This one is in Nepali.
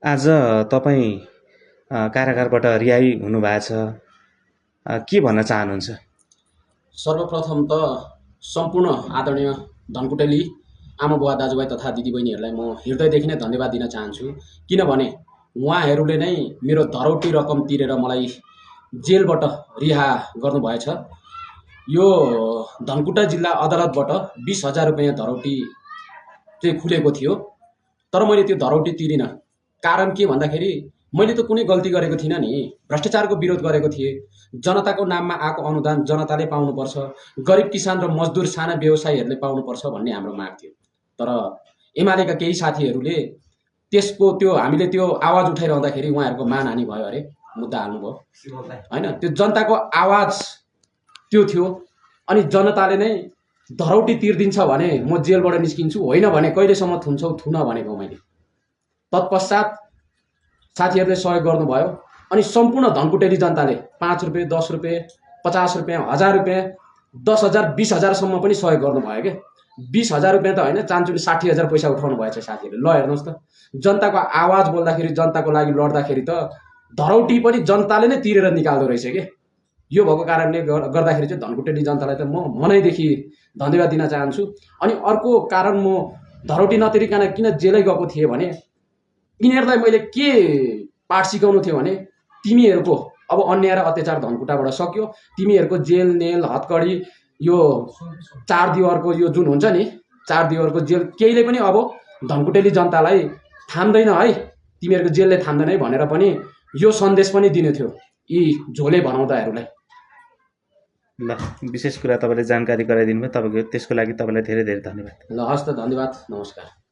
आज तपाईँ कारागारबाट रिहाई हुनुभएको छ। के भन्न चाहनुहुन्छ? सर्वप्रथम त सम्पूर्ण आदरणीय धनकुटेली आमा बुवा दाजुभाइ तथा दिदीबहिनीहरूलाई म हृदयदेखि नै धन्यवाद दिन चाहन्छु। किनभने उहाँहरूले नै मेरो धरौटी रकम तिरेर मलाई जेलबाट रिहा गर्नुभएछ। यो धनकुटा जिल्ला अदालतबाट 20,000 रुपियाँ धरौटी चाहिँ खुलेको थियो, तर मैले त्यो धरौटी तिरिनँ। कारण के भन्दाखेरि मैले त कुनै गल्ती गरेको थिइनँ नि, भ्रष्टाचारको विरोध गरेको थिएँ। जनताको नाममा आएको अनुदान जनताले पाउनुपर्छ, गरिब किसान र मजदुर साना व्यवसायीहरूले पाउनुपर्छ भन्ने हाम्रो माग थियो। तर एमालेका केही साथीहरूले त्यसको त्यो हामीले त्यो आवाज उठाइरहँदाखेरि उहाँहरूको मानहानि भयो अरे, मुद्दा हाल्नुभयो होइन। त्यो जनताको आवाज त्यो थियो। अनि जनताले नै धरौटी तिर्दिन्छ भने म जेलबाट निस्किन्छु, होइन भने कहिलेसम्म थुन्छौ थुन भनेको मैले। तत्पश्चात साथीहरूले सहयोग गर्नुभयो। अनि सम्पूर्ण धनकुटेली जनताले 5 रुपियाँ 10 रुपियाँ 50 रुपियाँ 1000 रुपियाँ 10,000 20,000सम्म पनि सहयोग गर्नुभयो क्या। 20,000 रुपियाँ त होइन, चान्चुले 60,000 पैसा उठाउनु भएछ साथीहरूले। ल हेर्नुहोस् त, जनताको आवाज बोल्दाखेरि, जनताको लागि लड्दाखेरि त धरौटी पनि जनताले नै तिरेर निकाल्दो रहेछ के। यो भएको कारणले गर्दाखेरि चाहिँ धनकुटेली जनतालाई त म मनैदेखि धन्यवाद दिन चाहन्छु। अनि अर्को कारण म धरौटी नतिरिकन किन जेलै गएको थिएँ भने यिनीहरूलाई मैले के पाठ सिकाउनु थियो भने तिमीहरूको अब अन्याय र अत्याचार धनकुटाबाट सक्यो। तिमीहरूको जेल नेल हतकडी यो 4 दिवारको यो जुन हुन्छ नि, 4 दिवारको जेल केहीले पनि अब धनकुटेली जनतालाई थाम्दैन है, तिमीहरूको जेलले थाम्दैन है भनेर पनि यो सन्देश पनि दिनु थियो यी झोले बनाउँदाहरूलाई। ल, विशेष कुरा तपाईँले जानकारी गराइदिनु भयो। तपाईँको त्यसको लागि तपाईँलाई धेरै धेरै धन्यवाद। ल हस् त, धन्यवाद, नमस्कार।